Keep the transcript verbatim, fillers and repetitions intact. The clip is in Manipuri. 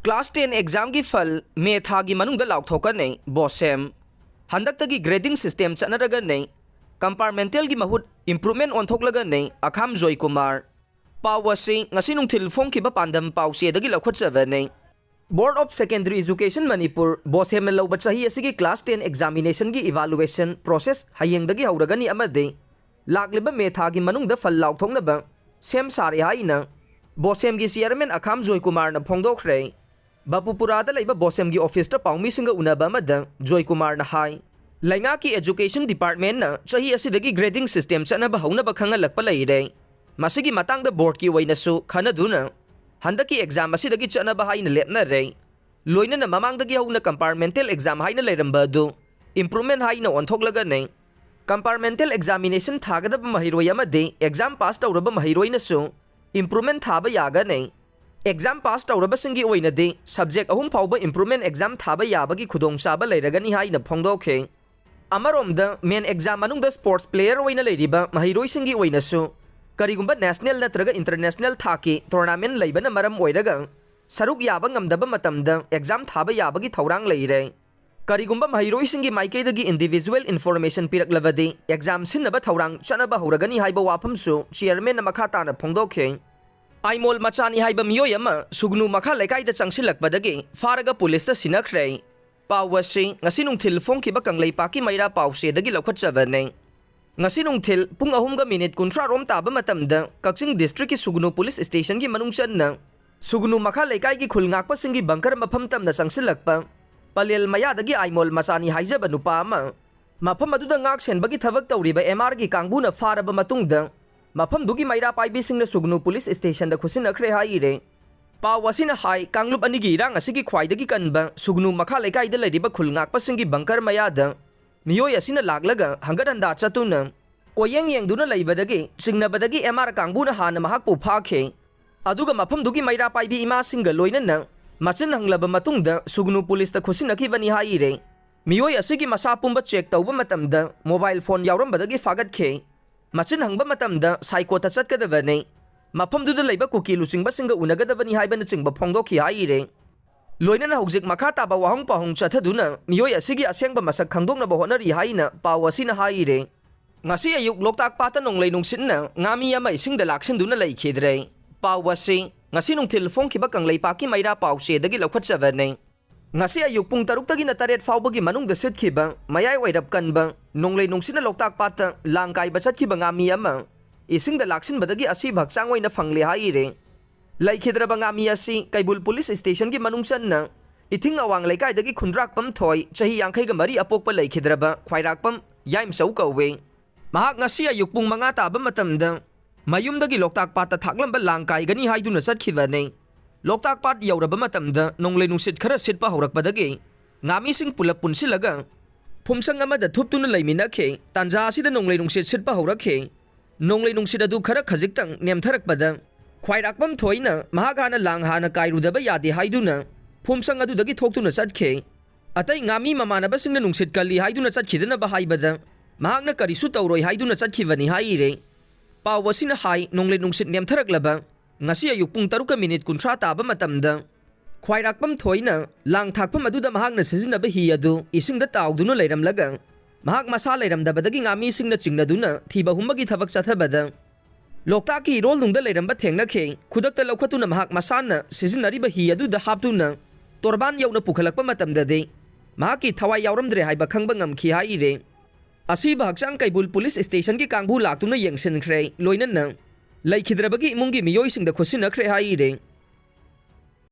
Class ten examꯒꯤ ꯐꯜ ꯃꯦ ꯊꯥꯒꯤ ꯃꯅꯨꯡꯗ ꯂꯥꯎꯊꯣꯛꯀꯅꯤ꯫ ꯕꯣꯁꯦꯝ, ꯍꯟꯗꯛꯇꯒꯤ grading system ꯆꯠꯅꯔꯒꯅꯤ꯫ Compartmentalꯒꯤ ꯃꯍꯨꯠ improvement ꯑꯣꯟꯊꯣꯛꯂꯒꯅꯤ꯫ ꯑꯈꯥꯝ ꯖꯣꯏꯀꯨꯃꯥꯔ꯫ ꯄꯥꯎ ꯑꯁꯤ ꯉꯁꯤ ꯅꯨꯡꯊꯤꯜ ꯐꯣꯡꯈꯤꯕ ꯄꯥꯟꯗꯝ ꯄꯥꯎꯆꯦꯗꯒꯤ ꯂꯧꯈꯠꯆꯕꯅꯤ꯫ Board of Secondary Education Manipur, ꯕꯣꯁꯦꯝꯅ ꯂꯧꯕ ꯆꯍꯤ ꯑꯁꯤꯒꯤ class ten examinationꯒꯤ evaluation process ꯍꯌꯦꯡꯗꯒꯤ ꯍꯧꯔꯒꯅꯤ ꯑꯃꯗꯤ ꯂꯥꯛꯂꯤꯕ ꯃꯦ ꯊꯥꯒꯤ ꯃꯅꯨꯡꯗ ꯐꯜ ꯂꯥꯎꯊꯣꯛꯅꯕ ꯁꯦꯝ ꯁꯥꯔꯦ ꯍꯥꯏꯅ ꯕꯣꯁꯦꯝꯒꯤ chairman ꯑꯈꯥꯝ ꯖꯣꯏꯀꯨꯃꯥꯔꯅ ꯐꯣꯡꯗꯣꯛꯈ꯭ꯔꯦ꯫ ꯕꯥꯄꯨꯄꯨꯔꯥꯗ ꯂꯩꯕ ꯕꯣꯁꯦꯝꯒꯤ officeꯇ ꯄꯥꯎꯃꯤꯁꯤꯡꯒ ꯎꯅꯕ ꯑꯃꯗ ꯖꯣꯏꯀꯨꯃꯥꯔꯅ ꯍꯥꯏ, ꯂꯩꯉꯥꯛꯀꯤ education departmentꯅ ꯆꯍꯤ ꯑꯁꯤꯗꯒꯤ grading system ꯆꯠꯅꯕ ꯍꯧꯅꯕ ꯈꯪꯍꯜꯂꯛꯄ ꯂꯩꯔꯦ꯫ ꯃꯁꯤꯒꯤ ꯃꯇꯥꯡꯗ boardꯀꯤ ꯑꯣꯏꯅꯁꯨ ꯈꯟꯅꯗꯨꯅ ꯍꯟꯗꯛꯀꯤ exam ꯑꯁꯤꯗꯒꯤ ꯆꯠꯅꯕ ꯍꯥꯏꯅ ꯂꯦꯞꯅꯔꯦ꯫ ꯂꯣꯏꯅꯅ ꯃꯃꯥꯡꯗꯒꯤ ꯍꯧꯅ compartmental exam ꯍꯥꯏꯅ ꯂꯩꯔꯝꯕ ꯑꯗꯨ improvement ꯍꯥꯏꯅ ꯑꯣꯟꯊꯣꯛꯂꯒꯅꯤ꯫ Compartmental examination ꯊꯥꯒꯗꯕ ꯃꯍꯩꯔꯣꯏ ꯑꯃꯗꯤ exam pass ꯇꯧꯔꯕ ꯃꯍꯩꯔꯣꯏꯅꯁꯨ improvement ꯊꯥꯕ ꯌꯥꯒꯅꯤ꯫ Exam pass ꯇꯧꯔꯕꯁꯤꯡꯒꯤ ꯑꯣꯏꯅꯗꯤ subject ꯑꯍꯨꯝ ꯐꯥꯎꯕ improvement exam ꯊꯥꯕ ꯌꯥꯕꯒꯤ ꯈꯨꯗꯣꯡꯆꯥꯕ ꯂꯩꯔꯒꯅꯤ ꯍꯥꯏꯅ ꯐꯣꯡꯗꯣꯛꯈꯤ꯫ ꯑꯃꯔꯣꯝꯗ main exam ꯃꯅꯨꯡꯗ sports player ꯑꯣꯏꯅ ꯂꯩꯔꯤꯕ ꯃꯍꯩꯔꯣꯏꯁꯤꯡꯒꯤ ꯑꯣꯏꯅꯁꯨ ꯀꯔꯤꯒꯨꯝꯕ national ꯅꯠꯇ꯭ꯔꯒ international ꯊꯥꯛꯀꯤ tournament ꯂꯩꯕꯅ ꯃꯔꯝ ꯑꯣꯏꯔꯒ ꯁꯔꯨꯛ ꯌꯥꯕ ꯉꯝꯗꯕ ꯃꯇꯝꯗ exam ꯊꯥꯕ ꯌꯥꯕꯒꯤ ꯊꯧꯔꯥꯡ ꯂꯩꯔꯦ꯫ ꯀꯔꯤꯒꯨꯝꯕ ꯃꯍꯩꯔꯣꯏꯁꯤꯡꯒꯤ ꯃꯥꯏꯀꯩꯗꯒꯤ individual information ꯄꯤꯔꯛꯂꯕꯗꯤ exam ꯁꯤꯟꯅꯕ ꯊꯧꯔꯥꯡ ꯆꯠꯅꯕ ꯍꯧꯔꯒꯅꯤ ꯍꯥꯏꯕ ꯋꯥꯐꯝꯁꯨ chairmanꯅ ꯃꯈꯥ ꯇꯥꯅ ꯐꯣꯡꯗꯣꯛꯈꯤ꯫ ꯑꯥꯏꯃꯣꯜ ꯃꯆꯥꯅꯤ ꯍꯥꯏꯕ ꯃꯤꯑꯣꯏ ꯑꯃ ꯁꯨꯒꯅꯨ ꯃꯈꯥ ꯂꯩꯀꯥꯏꯗ ꯆꯪꯁꯤꯜꯂꯛꯄꯗꯒꯤ ꯐꯥꯔꯒ ꯄꯨꯂꯤꯁꯇ ꯁꯤꯟꯅꯈ꯭ꯔꯦ꯫ ꯄꯥꯎ ꯑꯁꯤ ꯉꯁꯤ ꯅꯨꯡꯊꯤꯜ ꯐꯣꯡꯈꯤꯕ ꯀꯪꯂꯩꯄꯥꯛꯀꯤ ꯃꯩꯔꯥ ꯄꯥꯎꯆꯦꯗꯒꯤ ꯂꯧꯈꯠꯆꯕꯅꯤ꯫ ꯉꯁꯤ ꯅꯨꯡꯊꯤꯜ ꯄꯨꯡ ꯑꯍꯨꯝꯒ minute ꯀꯨꯟꯊ꯭ꯔꯥ ꯔꯣꯝ ꯇꯥꯕ ꯃꯇꯝꯗ ꯀꯛꯆꯤꯡ districtꯀꯤ ꯁꯨꯒꯅꯨ police stationꯒꯤ ꯃꯅꯨꯡ ꯆꯟꯅ ꯁꯨꯒꯅꯨ ꯃꯈꯥ ꯂꯩꯀꯥꯏꯒꯤ ꯈꯨꯜ ꯉꯥꯛꯄꯁꯤꯡꯒꯤ bunker ꯃꯐꯝ ꯇꯝꯅ ꯆꯪꯁꯤꯜꯂꯛꯄ ꯄꯂꯦꯜ ꯃꯌꯥꯗꯒꯤ ꯑꯥꯏꯃꯣꯜ ꯃꯆꯥꯅꯤ ꯍꯥꯏꯖꯕ ꯅꯨꯄꯥ ꯑꯃ ꯃꯐꯝ ꯑꯗꯨꯗ ꯉꯥꯛ ꯁꯦꯟꯕꯒꯤ ꯊꯕꯛ ꯇꯧꯔꯤꯕ MRꯒꯤ ꯀꯥꯡꯕꯨꯅ ꯐꯥꯔꯕ ꯃꯇꯨꯡꯗ ꯃꯐꯝꯗꯨꯒꯤ ꯃꯩꯔꯥ ꯄꯥꯏꯕꯤꯁꯤꯡꯅ ꯁꯨꯒꯅꯨ police stationꯗ ꯈꯨꯠꯁꯤꯟꯅꯈ꯭ꯔꯦ ꯍꯥꯏꯔꯦ꯫ ꯄꯥꯎ ꯑꯁꯤꯅ ꯍꯥꯏ, ꯀꯥꯡꯂꯨꯞ ꯑꯅꯤꯒꯤ ꯏꯔꯥꯡ ꯑꯁꯤꯒꯤ ꯈ꯭ꯋꯥꯏꯗꯒꯤ ꯀꯟꯕ ꯁꯨꯒꯅꯨ ꯃꯈꯥ ꯂꯩꯀꯥꯏꯗ ꯂꯩꯔꯤꯕ ꯈꯨꯜ ꯉꯥꯛꯄꯁꯤꯡꯒꯤ bunker ꯃꯌꯥꯗ ꯃꯤꯑꯣꯏ ꯑꯁꯤꯅ ꯂꯥꯛꯂꯒ ꯍꯪꯒꯠ ꯍꯟꯗꯥ ꯆꯠꯇꯨꯅ ꯀꯣꯌꯦꯡ ꯌꯦꯡꯗꯨꯅ ꯂꯩꯕꯗꯒꯤ ꯆꯤꯡꯅꯕꯗꯒꯤ MR ꯀꯥꯡꯕꯨꯅ ꯍꯥꯟꯅ ꯃꯍꯥꯛꯄꯨ ꯐꯥꯈꯤ꯫ ꯑꯗꯨꯒ ꯃꯐꯝꯗꯨꯒꯤ ꯃꯩꯔꯥ ꯄꯥꯏꯕꯤ ꯏꯃꯥꯁꯤꯡꯒ ꯂꯣꯏꯅꯅ ꯃꯆꯤꯟ ꯍꯪꯂꯕ ꯃꯇꯨꯡꯗ ꯁꯨꯒꯅꯨ policeꯇ ꯈꯨꯠꯁꯤꯟꯅꯈꯤꯕꯅꯤ ꯍꯥꯏꯔꯦ꯫ ꯃꯤꯑꯣꯏ ꯑꯁꯤꯒꯤ ꯃꯁꯥ ꯄꯨꯝꯕ check ꯇꯧꯕ ꯃꯇꯝꯗ mobile phone ꯌꯥꯎꯔꯝꯕꯗꯒꯤ ꯐꯥꯒꯠꯈꯤ꯫ ꯃꯆꯤꯟ ꯍꯪꯕ ꯃꯇꯝꯗ ꯁꯥꯏꯀꯣꯠꯇ ꯆꯠꯀꯗꯕꯅꯤ, ꯃꯐꯝꯗꯨꯗ ꯂꯩꯕ ꯀꯨꯀꯤ ꯂꯨꯆꯤꯡꯕꯁꯤꯡꯒ ꯎꯅꯒꯗꯕꯅꯤ ꯍꯥꯏꯕꯅꯆꯤꯡꯕ ꯐꯣꯡꯗꯣꯛꯈꯤ ꯍꯥꯏꯔꯦ꯫ ꯂꯣꯏꯅꯅ ꯍꯧꯖꯤꯛ ꯃꯈꯥ ꯇꯥꯕ ꯋꯥꯍꯪ ꯄꯥꯎꯍꯪ ꯆꯠꯊꯗꯨꯅ ꯃꯤꯑꯣꯏ ꯑꯁꯤꯒꯤ ꯑꯁꯦꯡꯕ ꯃꯁꯛ ꯈꯪꯗꯣꯛꯅꯕ ꯍꯣꯠꯅꯔꯤ ꯍꯥꯏꯅ ꯄꯥꯎ ꯑꯁꯤꯅ ꯍꯥꯏꯔꯦ꯫ ꯉꯁꯤ ꯑꯌꯨꯛ ꯂꯣꯛꯇꯥꯛ ꯄꯥꯠꯇ ꯅꯣꯡꯂꯩ ꯅꯨꯡꯁꯤꯠꯅ ꯉꯥꯃꯤ ꯑꯃ ꯏꯁꯤꯡꯗ ꯂꯥꯛꯁꯤꯟꯗꯨꯅ ꯂꯩꯈꯤꯗ꯭ꯔꯦ꯫ ꯄꯥꯎ ꯑꯁꯤ ꯉꯁꯤ ꯅꯨꯡꯊꯤꯜ ꯐꯣꯡꯈꯤꯕ ꯀꯪꯂꯩꯄꯥꯛꯀꯤ ꯃꯩꯔꯥ ꯄꯥꯎꯆꯦꯗꯒꯤ ꯂꯧꯈꯠꯆꯕꯅꯤ꯫ ꯉꯁꯤ ꯑꯌꯨꯛ ꯄꯨꯡ ꯇꯔꯨꯛꯇꯒꯤꯅ ꯇꯔꯦꯠ ꯐꯥꯎꯕꯒꯤ ꯃꯅꯨꯡꯗ ꯁꯤꯠꯈꯤꯕ ꯃꯌꯥꯏ ꯑꯣꯏꯔꯞ ꯀꯟꯕ ꯅꯣꯡꯂꯩ ꯅꯨꯡꯁꯤꯠꯅ ꯂꯣꯛꯇꯥꯛ ꯄꯥꯠꯇ ꯂꯥꯡ ꯀꯥꯏꯕ ꯆꯠꯈꯤꯕ ꯉꯥꯃꯤ ꯑꯃ ꯏꯁꯤꯡꯗ ꯂꯥꯛꯁꯤꯟꯕꯗꯒꯤ ꯑꯁꯤꯕ ꯍꯛꯆꯥꯡ ꯑꯣꯏꯅ ꯐꯪꯂꯦ ꯍꯥꯏꯔꯦ꯫ ꯂꯩꯈꯤꯗ꯭ꯔꯕ ꯉꯥꯃꯤ ꯑꯁꯤ ꯀꯩꯕꯨꯜ ꯄꯨꯂꯤꯁ ꯁ꯭ꯇꯦꯁꯟꯒꯤ ꯃꯅꯨꯡ ꯆꯟꯅ ꯏꯊꯤꯡ ꯑꯋꯥꯡ ꯂꯩꯀꯥꯏꯗꯒꯤ ꯈꯨꯟꯗ꯭ꯔꯥꯛꯄꯝ ꯊꯣꯏ, ꯆꯍꯤ ꯌꯥꯡꯈꯩꯒ ꯃꯔꯤ ꯑꯄꯣꯛꯄ ꯂꯩꯈꯤꯗ꯭ꯔꯕ ꯈ꯭ꯋꯥꯏꯔꯥꯛꯄꯝ ꯌꯥꯏꯃꯆꯧ ꯀꯧꯋꯦ꯫ ꯃꯍꯥꯛ ꯉꯁꯤ ꯑꯌꯨꯛ ꯄꯨꯡ ꯃꯉꯥ ꯇꯥꯕ ꯃꯇꯝꯗ ꯃꯌꯨꯝꯗꯒꯤ ꯂꯣꯛꯇꯥꯛ ꯄꯥꯠꯇ ꯊꯥꯛꯂꯝꯕ ꯂꯥꯡ ꯀꯥꯏꯒꯅꯤ ꯍꯥꯏꯗꯨꯅ ꯆꯠꯈꯤꯕꯅꯤ꯫ ꯂꯣꯛꯇꯥꯛ ꯄꯥꯠ ꯌꯧꯔꯕ ꯃꯇꯝꯗ ꯅꯣꯡꯂꯩ ꯅꯨꯡꯁꯤꯠ ꯈꯔ ꯁꯤꯠꯄ ꯍꯧꯔꯛꯄꯗꯒꯤ ꯉꯥꯃꯤꯁꯤꯡ ꯄꯨꯂꯞ ꯄꯨꯟꯁꯤꯜꯂꯒ ꯐꯨꯝꯁꯪ ꯑꯃꯗ ꯊꯨꯞꯇꯨꯅ ꯂꯩꯃꯤꯟꯅꯈꯤ꯫ ꯇꯥꯟꯖꯥ ꯑꯁꯤꯗ ꯅꯣꯡꯂꯩ ꯅꯨꯡꯁꯤꯠ ꯁꯤꯠꯄ ꯍꯧꯔꯛꯈꯤ꯫ ꯅꯣꯡꯂꯩ ꯅꯨꯡꯁꯤꯠ ꯑꯗꯨ ꯈꯔ ꯈꯖꯤꯛꯇꯪ ꯅꯦꯝꯊꯔꯛꯄꯗ ꯈ꯭ꯋꯥꯏꯔꯥꯛꯄꯝ ꯊꯣꯏꯅ ꯃꯍꯥꯛ ꯍꯥꯟꯅ ꯂꯥꯡ ꯍꯥꯟꯅ ꯀꯥꯏꯔꯨꯗꯕ ꯌꯥꯗꯦ ꯍꯥꯏꯗꯨꯅ ꯐꯨꯝꯁꯪ ꯑꯗꯨꯗꯒꯤ ꯊꯣꯛꯇꯨꯅ ꯆꯠꯈꯤ꯫ ꯑꯇꯩ ꯉꯥꯃꯤ ꯃꯃꯥꯟꯅꯕꯁꯤꯡꯅ ꯅꯨꯡꯁꯤꯠ ꯀꯜꯂꯤ ꯍꯥꯏꯗꯨꯅ ꯆꯠꯈꯤꯗꯅꯕ ꯍꯥꯏꯕꯗ ꯃꯍꯥꯛꯅ ꯀꯔꯤꯁꯨ ꯇꯧꯔꯣꯏ ꯍꯥꯏꯗꯨꯅ ꯆꯠꯈꯤꯕꯅꯤ ꯍꯥꯏꯔꯦ꯫ ꯄꯥꯎ ꯑꯁꯤꯅ ꯍꯥꯏ, ꯅꯣꯡꯂꯩ ꯅꯨꯡꯁꯤꯠ ꯅꯦꯝꯊꯔꯛꯂꯕ ꯉꯁꯤ ꯑꯌꯨꯛ ꯄꯨꯡ ꯇꯔꯨꯛꯀ ꯃꯤꯅꯤꯠ ꯀꯨꯟꯊ꯭ꯔꯥ ꯇꯥꯕ ꯃꯇꯝꯗ ꯈ꯭ꯋꯥꯏꯔꯥꯛꯄꯝ ꯊꯣꯏꯅ ꯂꯥꯡ ꯊꯥꯛꯐꯝ ꯑꯗꯨꯗ ꯃꯍꯥꯛꯅ ꯁꯤꯖꯤꯟꯅꯕ ꯍꯤ ꯑꯗꯨ ꯏꯁꯤꯡꯗ ꯇꯥꯎꯗꯨꯅ ꯂꯩꯔꯝꯂꯒ ꯃꯍꯥꯛ ꯃꯁꯥ ꯂꯩꯔꯝꯗꯕꯗꯒꯤ ꯉꯥꯃꯤꯁꯤꯡꯅ ꯆꯤꯡꯅꯗꯨꯅ ꯊꯤꯕ ꯍꯨꯝꯕꯒꯤ ꯊꯕꯛ ꯆꯠꯊꯕꯗ ꯂꯣꯛꯇꯥꯛꯀꯤ ꯏꯔꯣꯜꯅꯨꯡꯗ ꯂꯩꯔꯝꯕ ꯊꯦꯡꯅꯈꯤ꯫ ꯈꯨꯗꯛꯇ ꯂꯧꯈꯠꯇꯨꯅ ꯃꯍꯥꯛ ꯃꯁꯥꯅ ꯁꯤꯖꯤꯟꯅꯔꯤꯕ ꯍꯤ ꯑꯗꯨꯗ ꯍꯥꯞꯇꯨꯅ ꯇꯣꯔꯕꯥꯟ ꯌꯧꯅ ꯄꯨꯈꯠꯂꯛꯄ ꯃꯇꯝꯗꯗꯤ ꯃꯍꯥꯛꯀꯤ ꯊꯋꯥꯏ ꯌꯥꯎꯔꯝꯗ꯭ꯔꯦ ꯍꯥꯏꯕ ꯈꯪꯕ ꯉꯝꯈꯤ ꯍꯥꯏꯔꯦ꯫ ꯑꯁꯤꯕ ꯍꯛꯆꯥꯡ ꯀꯩꯕꯨꯜ ꯄꯨꯂꯤꯁ ꯁ꯭ꯇꯦꯁꯟꯒꯤ ꯀꯥꯡꯕꯨ ꯂꯥꯛꯇꯨꯅ ꯌꯦꯡꯁꯤꯟꯈ꯭ꯔꯦ꯫ ꯂꯣꯏꯅꯅ ꯂꯩꯈꯤꯗ꯭ꯔꯕꯒꯤ ꯏꯃꯨꯡꯒꯤ ꯃꯤꯑꯣꯏꯁꯤꯡꯗ ꯈꯨꯠꯁꯤꯟꯅꯈ꯭ꯔꯦ ꯍꯥꯏꯔꯦ꯫